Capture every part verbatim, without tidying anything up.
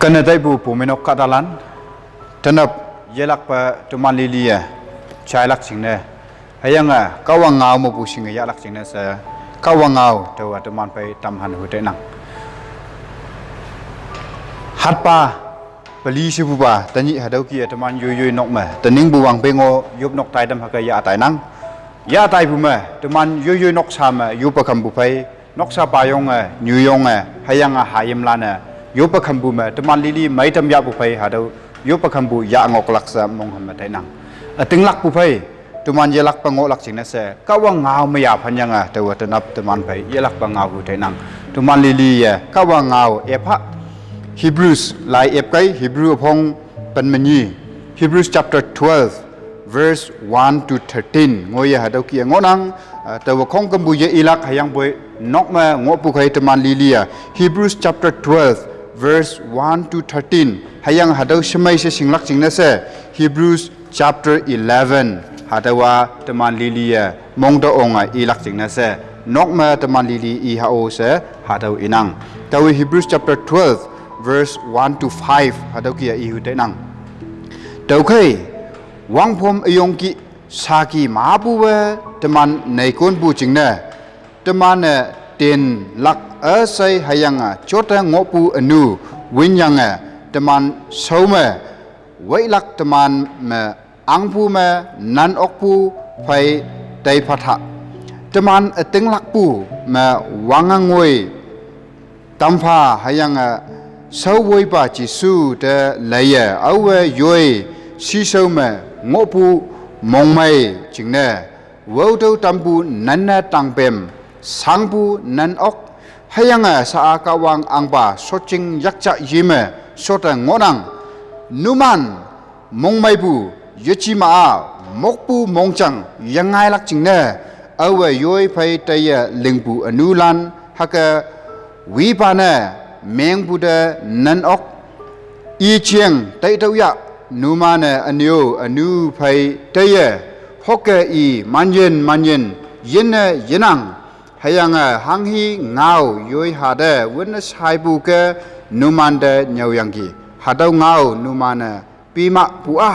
Tene taipu puminok katalan, tenap yelakpa teman lili e, chailak jingne. Hüyange, Kahwang ngao mepu shinge yahlak jingne she, Kahwang ngao taowa teman phei tamhan hu tainang. Hatpa, peli shepupa, tenyih hatüo kih-e teman yoiyoi nok me, teningpu wangpei ngoh, yop nok taitam hüke yah tainang. Yah taipu me, teman yoiyoi noksa me, yoppe khampu phei, noksa payonge, nyuyonge, hüyange hayimlan-e, yoppe khampu me, teman lili meitam yahpu phei, hatüo, yoppe khampu yah ngoklak she mongham me tainang. Ütinglakpu phei, teman yelakpe ngohlak jingne she, Kahwang ngao me yaphan yange, taowa tenap teman phei, yelakpe ngao hu tainang. Teman lili ye, Kahwang ngao epha, Hebrews lai epkei, Hebrew üpong pen me nyi, Hebrews chapter twelve, verse one to thirteen. Ngoiye hatüo kih-e ngohnang, ah, taowa khongkümpu ye ilak hüyangpoi nok me ngohpu khei teman lili-a. Hebrews chapter twelve, verse one to thirteen. Hüyange hatüo shemei she shinglak jingne she, Hebrews chapter eleven. Hatüowa teman lili-e mongte onge ilak jingne she, nok me teman lili i hao she, hatüo inang. Taowe Hebrews chapter twelve, verse one to five. Hatüo kih-e ihu tainang. Tüokhei, wangphom üyong kih saki mapu we teman neikonpu jingne, teman-e tinlak üshei hüyange jote ngohpu ünu winyange, teman shao me weilak teman me ahngpu me nan okpu phei teipha tha. Teman ütinglakpu me wange ngoi tampha hüyange shaowoipa Jesu te leiye aowe yoi shishao me ngohpu mongmei jingne, wao tüo tampu nanne tangpem, shangpu nan ok, hüyange sha-a Kahwang ahngpa shotjing yakjah yeme shotte ngohnang. Numan mongmeipu, yejema-a, mokpu mongjang yengailak jingne, aowe yoi phei teiye lingpu ünulan hüke wipa ne mengpu te nan ok. I jeng taitüoh yah, numan-e ünyo ünu phei teiye, hokke i manyin manyin yinne yenang. Hüyange hanghi ngao yoi hate wünne shaipu ke numante nyüoyangki. Hatüo ngao numan-e pimahpu-a,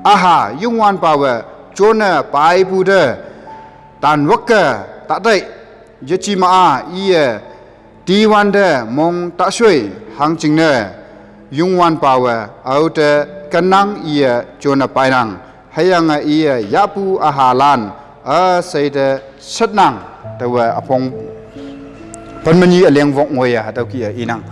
üha Youngwanpawe jone peipu te tanwükke tatei, yejema-a iye tiwante mong tashoi hangjingne, Youngwanpawe aote kenang iye jone peinang. Hüyange iye yahpu ühalan üshei te shetnang. Taowe üpong pen me nyi üleng wok ngoiye hatüo kih-e inang.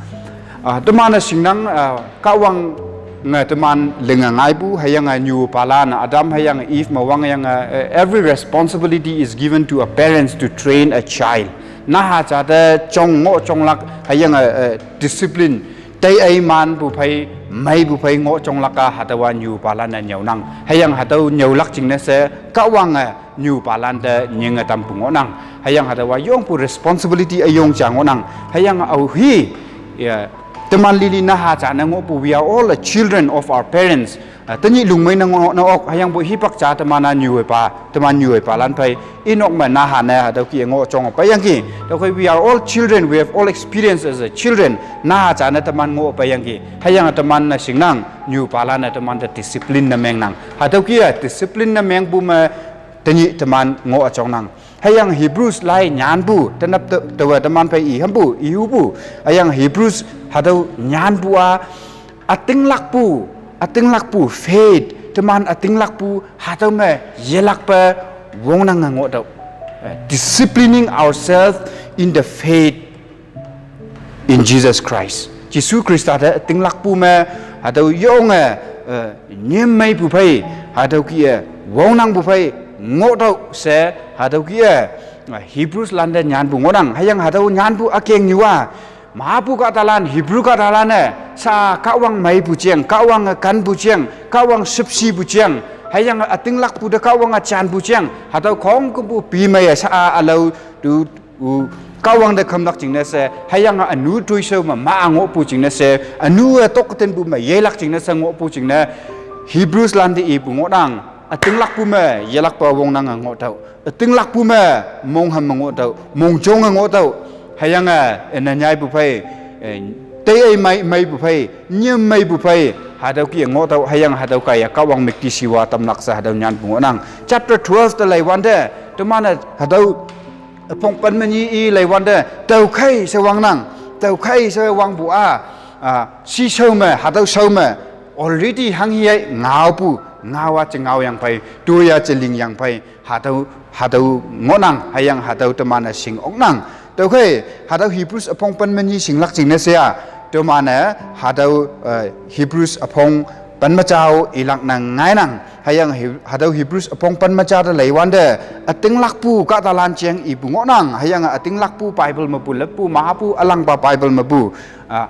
Ah, teman-e shingnang, ah, Kahwange teman linge ngaipu hüyange nyupalan Adam hüyange Eve me wangyange, eh, every responsibility is given to a parents to train a child. Naha ja te jong ngoh jonglak hüyange, eh, discipline tei ei manpu phei, meipu phei ngoh jonglak-a hatüowa nyupalan-e nyüonang. Hüyange hatüo nyüolak jingne she Kahwange nyupalan te nyinge tampu ngohnang. Hüyange hatüowa yongpu responsibility üyong ja ngohnang. Hüyange aohi, ya, teman lili naha ja ne ngohpu, we are all the children of our parents. Ah, tenyih lungmei ne ngoh ne ok, hüyangpoi hipak ja teman-a nyuepa, teman nyuepalan phei, inok me naha ne hatüo kih-e ngoh jong peiyangki. Tüokhei we are all children, we have all experience as a children. Naha ja ne teman ngoh peiyangki. Hüyange teman-e shingnang, nyupalan-e temante discipline ne mengnang. Hatüo kih-e discipline ne mengpu me tenyih teman ngoh üjongnang. Hüyange Hebrews lai nyanpu, tenap te, taowe teman phei i hampu, ihupu. Hüyange Hebrews hatüo nyanpu-a, ütinglakpu, ütinglakpu faith, teman ütinglakpu hatüo me yelakpe wongnange ngohtüoh. Eh, disciplining ourselves in the faith in Jesus Christ. Jesu Khrista te ütinglakpu me hatüo yonge, eh, nyim meipu phei, hatüo kih-e wongnangpu phei ngohtüoh she, hatüo kih-e, eh, Hebrews lante nyanpu ngohnang. Hüyange hatüo nyanpu ükengnyu-a, mapu kahtalan, Hebrew kahtalan-e, sha Kahwang meipu jeng, Kahwange kanpu jeng, Kahwang shüpshipu jeng, hüyange ütinglakpu te Kahwange janpu jeng, hatüo khongkümpu pimeiye sha-a ülao tu u, Kahwang te khümlak jingne she, hüyange ünu toishao me ma ngohpu jingne she, ünu-e tok tenpu me yelak jingne she ngohpu jingne, Hebrews lante ipu ngohnang, ütinglakpu me yelakpe wongnange ngohtüoh, ütinglakpu me mongham me ngohtüoh, mongjonge ngohtüoh, hüyange, eh, ne nyaipu phei, eh, Tei ei mei, meipu phei, nyim meipu phei, hatüo kih ngoh tüoh, hüyange hatüo kaiye Kahwang müktishiwa tamlak she hatüo nyanpu ngohnang. Chapter twelve te leiwante, teman-e hatüo üpong pen me nyi i leiwante, tüokhei she wangnang, tüokhei she wangpu a, a, shishao me, hatüo shao me, already hanghi-e ngaopu, ngao-a che ngaoyang phei, toiya che lingyang phei, hatüo, hatüo ngohnang, hüyange hatüo teman-e shing oknang. Tüokhei, hatüo Hebrews üpong pen me nyi shinglak jingne she a, teman-e hatüo, eh, Hebrews üpong pen me jao ilak nang ngainang. Hüyange He-, hatüo Hebrews üpong pen me ja te leiwante, ütinglakpu kahtalan jeng ipu ngohnang, hüyange ütinglakpu Bible mepu, leppu, mapu, ülangpa Bible mepu, ah,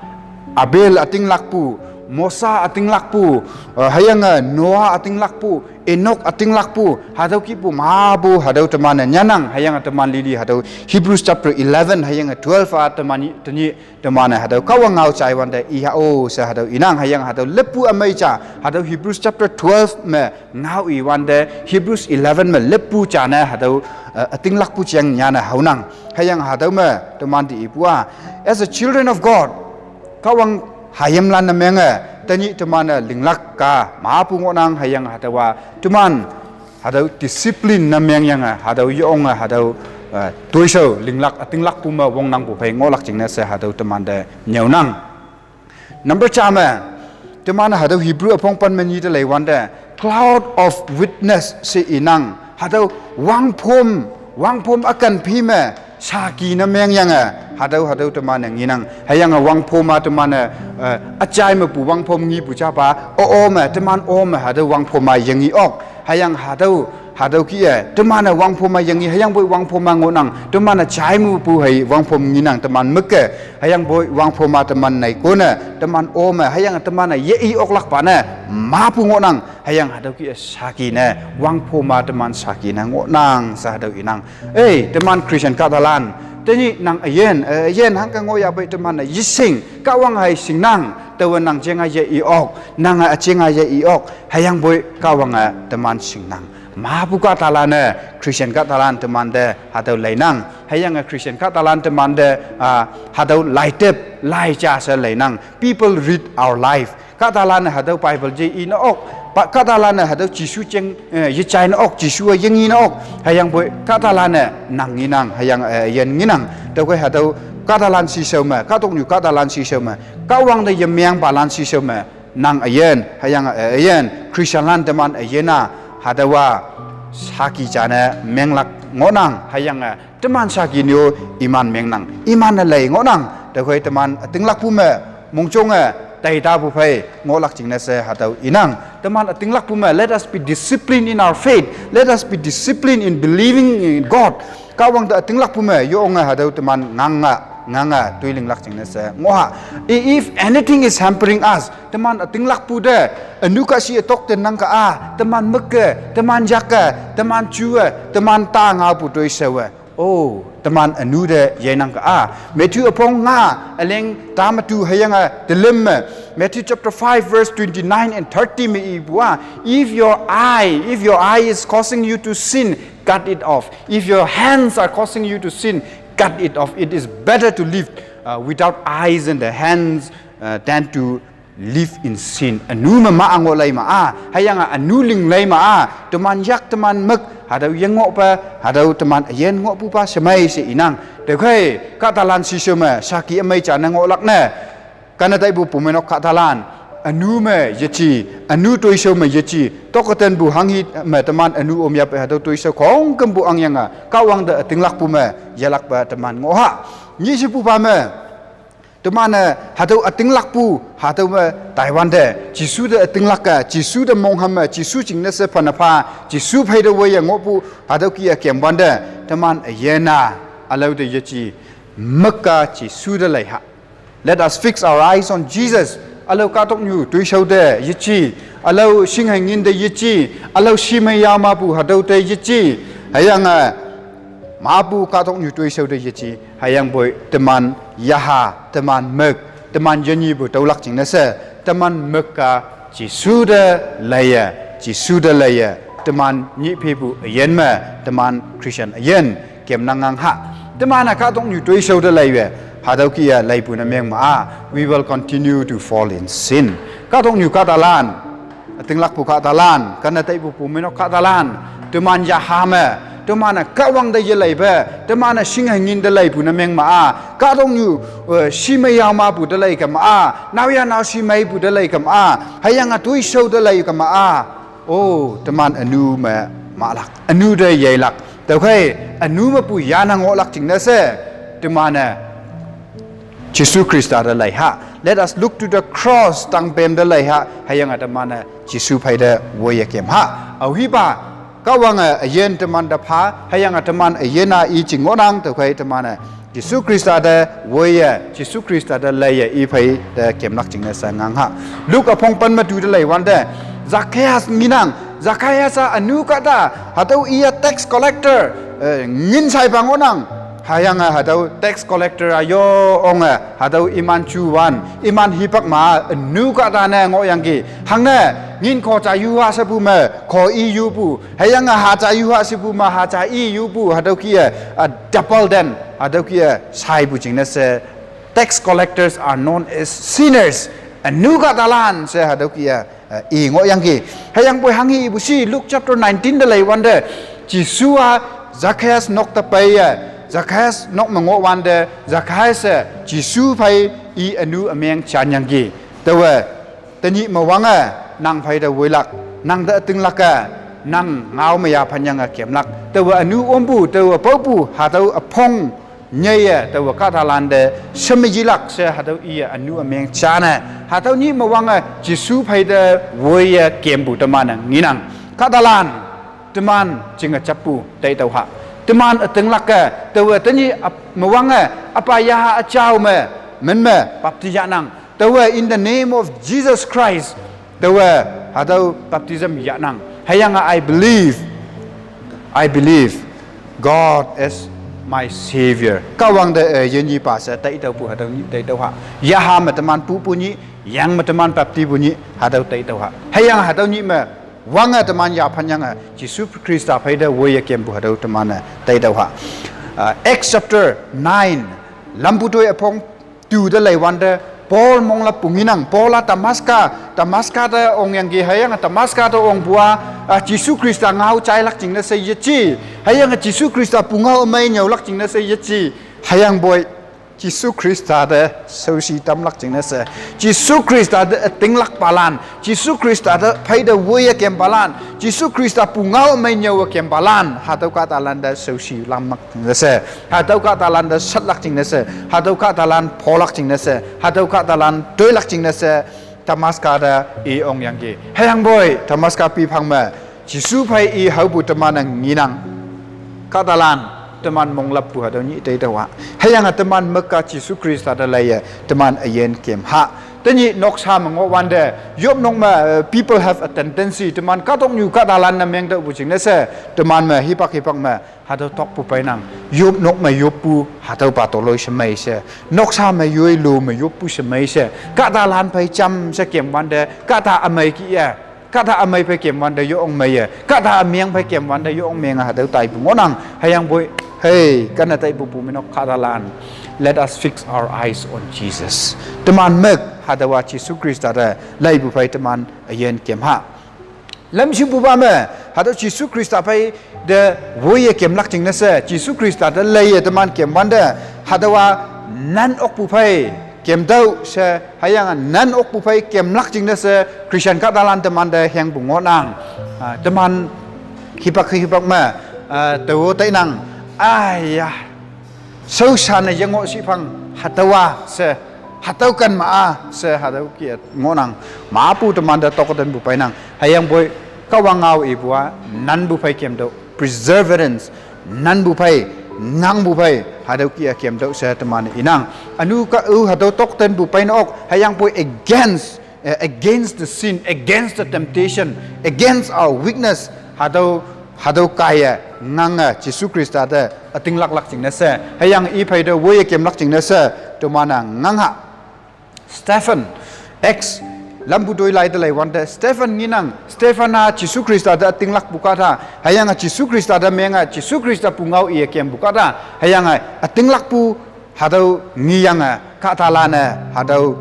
Abel ütinglakpu, Mosa ütinglakpu, eh, hüyange Noah ütinglakpu, Enoch ütinglakpu, hatüo kihpu mapu, hatüo teman-e nyannang, hüyange teman lili hatüo Hebrews chapter eleven, hüyange twelve a teman tenyih, teman-e hatüo Kahwang ngao jaiwante iya-o she hatüo inang, hüyange hatüo leppu ümei ja, hatüo Hebrews chapter twelve me ngao iwante, Hebrews eleven me leppu ja ne hatüo, eh, ütinglakpu jeng nyanne haonang. Hüyange hatüo me teman te ipu a, as a children of God, Kahwang hayimlan ne menge, tenyih teman-e linglak ka mapu ngohnang, hüyange hatüowa teman hatüo discipline ne mengyange, hatüo yonge, hatüo, eh, toishao linglak, ütinglakpu me wongnangpu phei ngohlak jingne she hatüo teman te nyüonang. Number ja me, teman hatüo Hebrew üpong pen me nyi te leiwante, cloud of witness she inang, hatüo wangphom, wangphom ükan phi me, saki ne mengyange, hatüo, hatüo teman-e ngenang. Hüyange wangphom a teman-e, eh, üjai mepu wangphom ngipu japa, o, o me, teman o me, hatüo wangphom a yengi ok. Hüyange hatüo, hatüo kih-e, teman-e wangphom a yengi, hüyangpoi wangphom a ngohnang, teman-e jai mepu hei wangphom ngenang, teman müke, hüyangpoi wangphom a teman neikone, teman o me, hüyange teman-e ye i oklakpa ne, mapu ngohnang, hüyange hatüo kih-e saki ne, wangphom a teman saki ne ngohnang, she hatüo inang. Ei, teman Christian kahtalan, tenyih nang üyin, eh, üyin hangke ngohyahpei teman-e yeshing, Kahwang hei shingnang, taowe nang jeng a ye i ok, nang a jeng a ye i ok, hüyangpoi Kahwange teman shingnang. Mapu kahtalan-e, Christian kahtalan teman te hatüo leinang, hüyange Christian kahtalan teman te, ah, hatüo laitep, laija she leinang. People read our life. Kahtalan-e hatüo Bible je ine ok, pa kahtalan-e hatüo Jesu jeng, eh, yejai ne ok, Jesu-a yengi ne ok, hüyangpoi kahtalan-e nang ngenang, hüyange, eh, üyin ngenang. Tüokhei hatüo kahtalan shishao me, kahtoknyu kahtalan shishao me, Kahwang te yemengpalan shishao me, nang üyin, hüyange, eh, üyin, Christianlan teman üyin a, hatüowa saki ja ne menglak ngohnang, hüyange, eh, teman saki ne-o iman mengnang, iman-e lei ngohnang, tüokhei teman ütinglakpu me, mongjonge, taitapu phei ngohlak jingne she hatüo inang. Teman ütinglakpu me, let us be disciplined in our faith. Let us be disciplined in believing in God. Kahwang te ütinglakpu me, yonge hatüo teman ngange, ngange, toi linglak jingne she ngoh ha. I-, if anything is hampering us, teman ütinglakpu te, ünu kahshi ütok te nang ka a, teman müke, teman yake, teman jue, teman ta ngaopu toishaowe. O, teman ünu te yenang ka a. Matthew üpong nga, üleng tame tu hüyange telim me. Matthew chapter five verse twenty-nine and thirty me ipu a, if your eye, if your eye is causing you to sin, cut it off. If your hands are causing you to sin, cut it off. It is better to live, uh, without eyes and the hands, uh, than to live in sin. Ünu me ma ngoh lei ma a, hüyange ünu ling lei ma a, teman yak teman mük, hatüo yengohpe, hatüo teman üyin ngohpupa shemei she inang. Tüokhei, kahtalan shishao me, saki ümei ja ne ngohlak ne. Kane taipu pumeinok kahtalan, ünu me yeje, ünu toishao me yeje, toktenpu hanghi me teman ünu omyahpei hatüo toishao khongkümpu angyange, Kahwang te ütinglakpu me, yelakpe teman ngoh ha. Nyishepupa me, teman-e hatüo ütinglakpu, hatüo me taiwante, Jesu te ütinglak-e, Jesu te mongham me, Jesu jingne she phane pha, Jesu phei te woiye ngohpu, hatüo kih-e kemwante, teman üyin a, ülao te yeje, mük-a Jesu te lei ha. Let us fix our eyes on Jesus. Ülao kahtoknyu toishao te yeje, ülao shinghei ngin te yeje, ülao shimei yamapu hatüo te yeje, hüyange, mapu kahtoknyu toishao te yeje, hüyangpoi teman yaha, teman mük, teman yenyipu tüolak jingne she, teman mük-a Jesu te leiye, Jesu te leiye, teman nyihphepu üyin me, teman Christian üyin, kemnang ngang ha. Teman-e kahtoknyu toishao te leiye, Hatüo kih-e leipu ne meng ma-a, we will continue to fall in sin. Kahtoknyu kahtalan, ütinglakpu kahtalan, kane taipu pumeinok kahtalan, teman yaha me, teman-e Kahwang te yeleipe, teman-e shinge ngin te leipu ne meng ma-a, kahtoknyu, eh, shimei yao mapu te lei kema-a, naoya nao shimeipu te lei kema-a, hüyange toishao te lei kema-a. O, teman ünu me mahlak, ünu te yeilak. Tüokhei, ünu mepu yanang ngohlak jingne she, teman-e Jesu Khrista te lei ha. Let us look to the cross, tangpem te lei ha. Hüyange teman-e Jesu phei te woiye kem ha. Aohipa, Kahwange üyin teman te pha, hüyange teman üyin-a i jing ngohnang, tüokhei teman-e Jesu Khrista te woiye, Jesu Khrista te leiye i phei te kemlak jingne she ngang ha. Luke üpong pen me tu te lei wante, Zacchaeus ngenang, Zacchaeus-a ünu kahta, hatüo iye tax collector, eh, ngin shaipa ngohnang. Hüyange hatüo tax collector-a yo onge, hatüo iman juwan, iman hipak ma, ünu kahta ne ngohyangki. Hangne, ngin kho ja yuha shepu me, kho i yupu. Hüyange ha ja yuha shepu me, ha ja i yupu. Hatüo kih-e, ah, double den. Hatüo kih-e, shaipu jingne she, tax collectors are known as sinners. Ünu kahtalan she hatüo kih-e, eh, i ngohyangki. Hüyangpoi hanghi ipu shi Luke chapter nineteen te lei wante, Jesu-a Zacchaeus nok te peiye, Zacchaeus nok me ngoh wante, Zacchaeus-e Jesu phei i ünu ümeng janyangki. Taowe, tenyih me wange, nang phei te woilak, nang te ütinglak-e, nang ngao me yaphanyange kemlak. Taowe ünu ompu, taowe paopu, hatüo üpong nyeiye, taowe kahtalan te shemeyilak she, hatüo iye ünu ümeng jane. Hatüo nyih me wange, Jesu phei te woiye kempu teman-e ngenang. Kahtalan, teman jinge jappu, taitüoh ha. Teman ütinglak-e, taowe tenyih ap-, me wange, üpa yaha üjao me, min me, bapti yahnang. Taowe in the name of Jesus Christ. Taowe hatüo baptism yahnang. Hüyange I believe, I believe God is my Savior. Kahwang te, eh, yinyepa she taitüohpu hatüo nyih taitüoh ha. Yaha me teman pupu nyih, yang me teman baptipu nyih, hatüo taitüoh ha. Hüyange hatüo nyih me wange teman yaphanyange, Jesu Khrista phei te woiye kempu hatüo teman-e taitüoh ha. Ah, Acts chapter nine, Lampu toi üpong tu te lei wante, Paul monglappu ngenang, Paul-a Damaska, Damaska te ongyangki hüyange Damaska te ongpu-a, ah, Jesu Khrista ngao jailak jingne she yeje. Hüyange Jesu Khrista pungao ümei nyüolak jingne she yeje. Hüyangpoi, Jesu Khrista te shaoshi tamlak jingne she, Jesu Khrista te ütinglakpalan, Jesu Khrista te phei te woiye kempalan, Jesu Khrista pungao ümei nyüowe kempalan, hatüo kahtalan te shaoshi lamlak jingne she, hatüo kahtalan te shatlak jingne she, hatüo kahtalan pholak jingne she, hatüo kahtalan toilak jingne she, Damaska te i ongyangki. Hüyangpoi, Damaska piphang me, Jesu phei i haopu teman-e ngenang. Kahtalan, teman monglappu hatüo nyih taitüoh ha. Hüyange teman mük-a Jesu Khrista te leiye, teman üyin kem ha. Tenyih noksa me ngoh wante, yopnok me, eh, people have a tendency, teman kahtoknyu kahtalan ne mengtüohpu jingne she, teman me hipak hipak me, hatüo tokpu peinang. Yopnok me yoppu, hatüopa toloi shemei she. Noksa me yoi lo me yoppu shemei she. Kahtalan phei jam she kem wante, kahta ümei kih-e. Kahta ümei phei kem wante yo ong meiye. Kahta ümeng phei kem wante yo ong menge hatüo taipu ngohnang. Hüyangpoi, hei, kane taipu pumeinok kahtalan. Let us fix our eyes on Jesus. Teman mük, hatüowa Jesu Khrista te, leipu phei teman, üyin kem ha. Lamshipupa me, hatüo Jesu Khrista phei te woiye kemlak jingne she, Jesu Khrista te leiye teman kem wante, hatüowa nan okpu phei kemtüoh she, hüyange nan okpu phei kemlak jingne she, Christian kahtalan teman te hengpu ngohnang. Ah, teman hipak hipak me, ah, tao tainang, aya, shaoshan-e yengoh shiphang hatüowa she, hatüo kan ma-a she, hatüo kih-e ngohnang. Mapu teman te toktenpu peinang. Hüyangpoi Kahwang ngao ipu-a, nanpu phei kemtüoh, perseverance, nanpu phei, ngangpu phei, hatüo kih-e kemtüoh she teman inang. Ünu ka-u hatüo toktenpu peinok, hüyangpoi against, eh, against the sin, against the temptation, against our weakness, hatüo, hatüo kaiye ngange Jesu Khrista te ütinglaklak jingne she, hüyange i phei te woiye kemlak jingne she, teman-a ngang ha. Stephen, Acts, Lampu toi lai te lei wante, Stephen ngenang, Stephen-a Jesu Khrista te ütinglakpu kahta, hüyange Jesu Khrista te menge, Jesu Khrista pungao iye kempu kahta, hüyange ütinglakpu Hatüo ngiyange kahtalan-e hatüo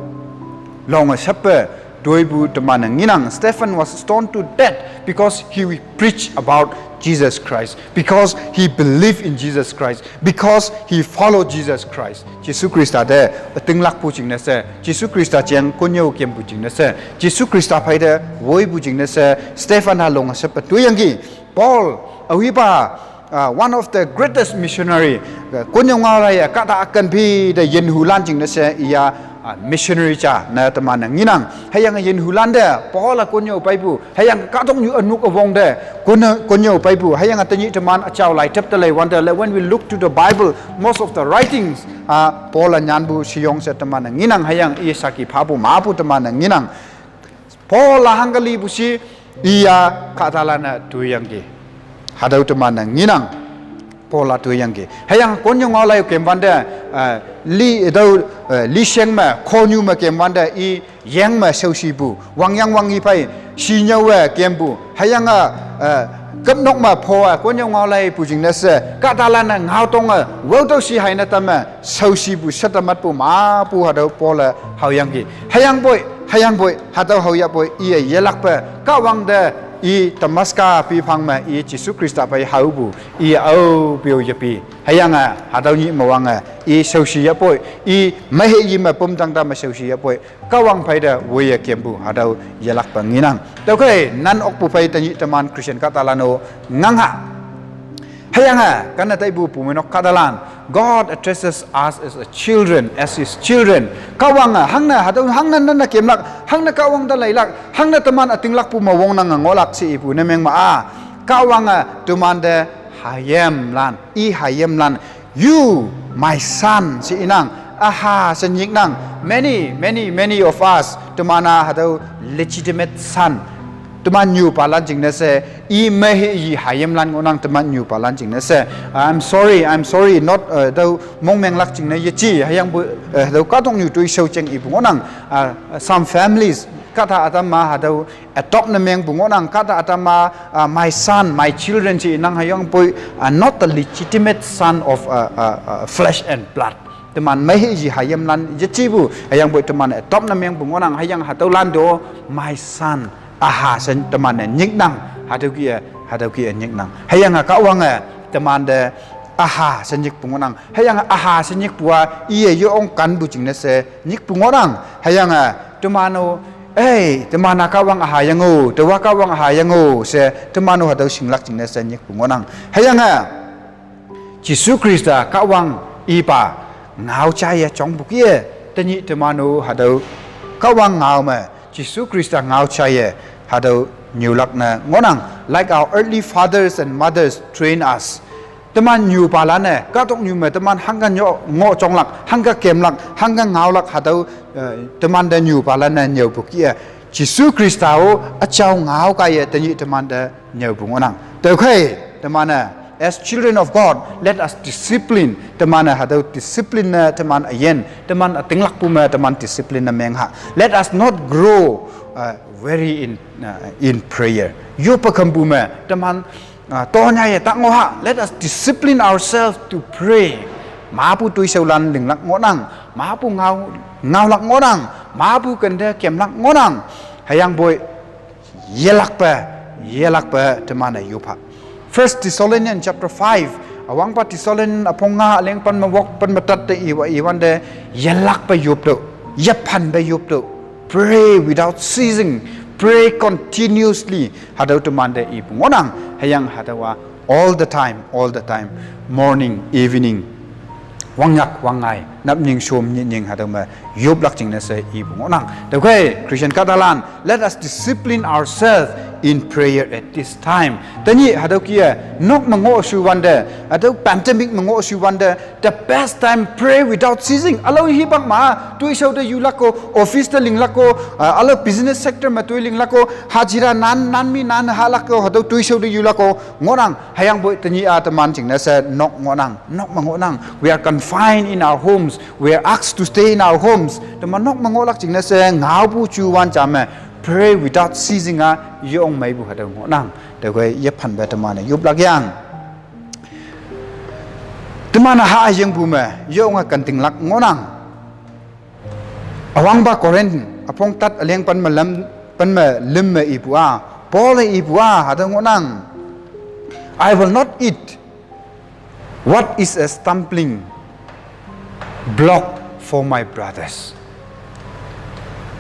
longe sheppe toipu teman-e ngenang. Stephen was stoned to death because he preached about Jesus Christ, because he believed in Jesus Christ, because he followed Jesus Christ. Jesu Khrista te ütinglakpu jingne she, Jesu Khrista jeng konnyüo kempu jingne she, Jesu Khrista phei te woipu jingne she Stephen-a longe sheppe toiyangki. Paul, aohipa, uh, one of the greatest missionary, uh, konnyüo ngaolaiye kahta ükan phi te yinhulan jingne she iya, uh, missionary ja ne teman-e ngenang. Hüyange yinhulan te Paul-a konnyüo peipu, hüyange kahtoknyu ünok üwong te konnyüo, konnyüo peipu, hüyange tenyih teman üjao lai tep te leiwante, like, when we look to the Bible, most of the writings, uh, Paul-a nyanpu sheyong she teman-e ngenang, hüyange i saki phapu mepu teman-e ngenang. Paul-a hangke lipu shi iya kahtalan-e toiyangki. Hatüo teman-e ngenang. Paul-a toiyangki. Hüyange konnyüo ngaolai kemwante, eh, li, tüo, eh, lisheng me, khonyu me kemwante i yeng me shaoshipu, wangyang wangyi phei, shinyüowe kempu, hüyange, eh, küpnok me pho-e konnyüo ngaolaipu jingne she kahtalan-e ngaotonge, wao tüo shi haine tamme shaoshipu, shetamatpu mepu hatüo Paul-e haoyangki. Hüyangpoi, hüyangpoi, hatüo haoyapoi iye yelakpe Kahwang te i Damaska piphang me i Jesu Khrista phei haopu, i aope-o yepi. Hüyange hatüo nyih me wange i shaoshi yapoi, i meiheyi me pümtang ta me shaoshi yapoi, Kahwang phei te woiye kempu hatüo yelakpe ngenang. Tüokhei nan okpu phei tenyih teman Christian kahtalan-o ngangha. Hüyange kanne taipu pumeinok kahtalan, God addresses us as a children, as his children. Kahwange hangne hatüo, hangne nanne kemlak, hangne Kahwang te leilak, hangne teman ütinglakpu me wongnange ngohlak she ipu ne meng ma-a. Kahwange temante hayimlan, i hayimlan, you, my son she inang, üha she nyiknang. Many, many, many of us, teman-a hatüo legitimate son, teman nyupalan jingne she, i meiheyi hayimlan ngohnang teman nyupalan jingne she. I'm sorry, I'm sorry, not, uh, tüo mongmenglak jingne yeje, hüyangpoi, uh, tüo kahtoknyu toishao jeng ipu ngohnang, uh, some families, kahta ütam ma hatüo adopt ne mengpu ngohnang, kahta ütam ma, uh, my son, my children she inang, hüyangpoi, uh, not the legitimate son of, uh, uh, uh, flesh and blood. Teman meiheyi hayimlan yejepu, hüyangpoi teman adopt ne mengpu ngohnang, hüyange hatüolan te-o my son, üha she teman-e nyiknang, hatüo kih-e, hatüo kih-e nyiknang. Hüyange Kahwange temante üha she nyikpu ngohnang. Hüyange üha she nyikpu-a iye yeong kanpu jingne she nyikpu ngohnang. Hüyange teman-o, ei, teman-a Kahwang üha yango, taowa Kahwang üha yango she teman-o hatüo shinglak jingne she nyikpu ngohnang. Hüyange Jesu Khrista Kahwang ipa ngao jaiye jongpu kih-e, tenyih teman-o hatüo Kahwang ngao me, Jesu Khrista ngao jaiye hatüo nyulak ne ngohnang. Like our earthly fathers and mothers train us. Teman nyupalan-e, kahtoknyu me teman hangke nyo, ngoh jonglak, hangke kemlak, hangke ngaolak hatüo, eh, temante nyupalan-e nyüopu kih-e, Jesu Khrista-o üjao ngao kaiye tenyih temante nyüopu ngohnang. Tüokhei, teman-e, as children of God, let us discipline. Teman-e hatüo discipline ne teman üyin, teman ütinglakpu me teman discipline ne mengha. Let us not grow, uh, weary in, uh, in prayer. Yoppe khampu me teman, uh, tonyaye tak ngoh ha. Let us discipline ourselves to pray. Mepu toishaolan linglak ngohnang, mepu ngao, ngaolak ngohnang, mepu kente kemlak ngohnang. Hüyangpoi yelakpe, yelakpe teman-e yop ha. First Thessalonians chapter five, üwangpa Thessalonians üpong nga üleng pen me wok pen me tat te iwa iwante, yelakpe yoptüoh, yephanpe yoptüoh. Pray without ceasing, pray continuously. Hatüo temante ipu ngohnang, hüyange hatüowa all the time, all the time, morning, evening, wangyak wangngai, napnying shom nyitnying hatüo me yoplak jingne she ipu ngohnang. Tüokhei, Christian kahtalan, let us discipline ourselves in prayer at this time. Tenyih hatüo kih-e nok me ngohshu wante, hatüo pandemic me ngohshu wante, the best time, pray without ceasing. Ülao hipak ma toishao te yulak-o, office te linglak-o, uh, ülao business sector me toi linglak-o, hajira nan, nan mi nan halak-o, hatüo toishao te yulak-o ngohnang. Hüyangpoi tenyih-a teman jingne she nok ngohnang, nok me ngohnang. We are confined in our homes. We are asked to stay in our homes. Teman nok me ngohlak jingne she ngaopu juwan ja me pray without ceasing-a yeong meipu hatüo ngohnang. Tüokhei yephanpe teman-e yoplak yang. Teman-e ha üyingpu me, yonge kentinglak ngohnang. Üwangpa Korinth, üpong tat üleng pen me lüm, pen me lüm me ipu a, Paul-e ipu a, hatüo ngohnang. I will not eat what is a stumbling block for my brothers.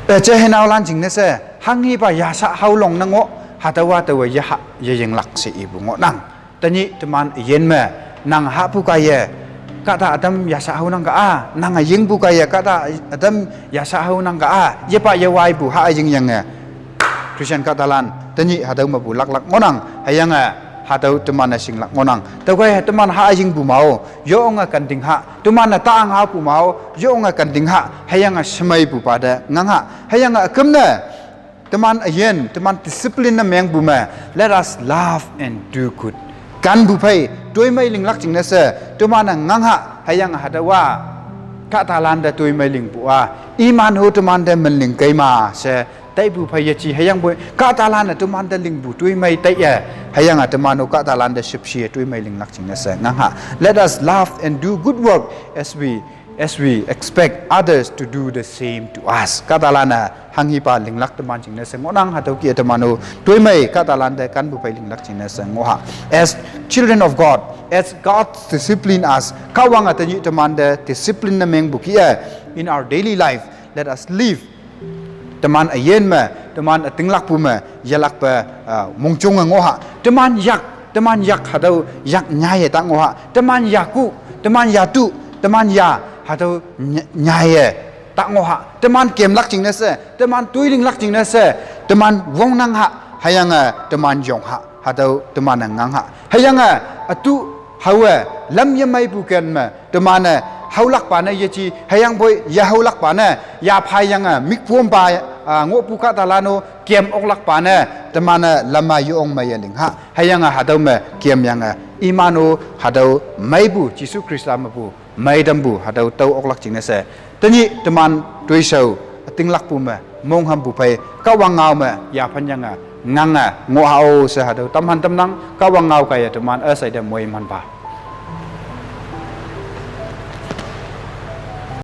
Üje henaolan jingne she, hanghipa yasha haolong ne ngoh, hatüowa taowe yeha, yeyinglak she ipu ngohnang. Tenyih teman üyin me, nang hahpu kaiye, kahta ütam yasha haonang ka a, nang üyingpu kaiye, kahta ütam yasha haonang ka a, yepa yewaipu ha üyingyange. Christian kahtalan, tenyih hatüo mepu laklak ngohnang, hüyange hatüo teman-e shinglak ngohnang. Tüokhei teman ha üyingpu mao, yonge kenting ha, teman-e ta ngaopu mao, yonge kenting ha, hüyange shemeipupa te ngang ha, hüyange üküm ne, teman üyin, teman discipline ne mengpu me, let us love and do good. Kanpu phei, toimei linglak jingne she, teman-e ngang ha, hüyange hatüowa, kahtalan te toimei lingpu a, iman-o teman te menling kei ma she, taipu phei yeji hüyangpoi, kahtalan-e teman te lingpu toimei taiye, hüyange teman-o kahtalan te shüpshe toimei linglak jingne she ngang ha. Let us love and do good work as we, as we expect others to do the same to us. Kahtalan-e hanghipa linglak teman jingne she ngohnang, hatüo kih-e teman-o toimei kahtalan te kanpu phei linglak jingne she ngoh ha. As children of God, as God discipline us, Kahwange tenyih teman te discipline ne mengpu kih-e, in our daily life, let us live. Teman üyin me, teman ütinglakpu me, yelakpe, ah, mongjonge ngoh ha. Teman yak, teman yak hatüo yak nyaiye ta ngoh ha. Teman yaku, teman yatu, teman ya hatüo nya-, nyaiye ta ngoh ha. Teman kemlak jingne she, teman toi linglak jingne she, teman wongnang ha, hüyange teman yong ha, hatüo teman-e ngang ha. Hüyange ütu haowe lam yemeipu ken me, teman-e haolakpa ne yeji, hüyangpoi yehaolakpa ne, yaphaiyange mükpompa, ah, ngohpu kahtalan-o kem oklakpa ne, teman-e lam-a yong meiye ling ha. Hüyange hatüo me kemyange iman-o hatüo meipu Jesu Khrista mepu meitampu hatüo tao oklak jingne she. Tenyih teman toishao ütinglakpu me, monghampu phei, Kahwang ngao me yaphanyange ngange ngoh hao she hatüo tamhan tamnang. Kahwang ngao kaiye teman üshei te moimanpa.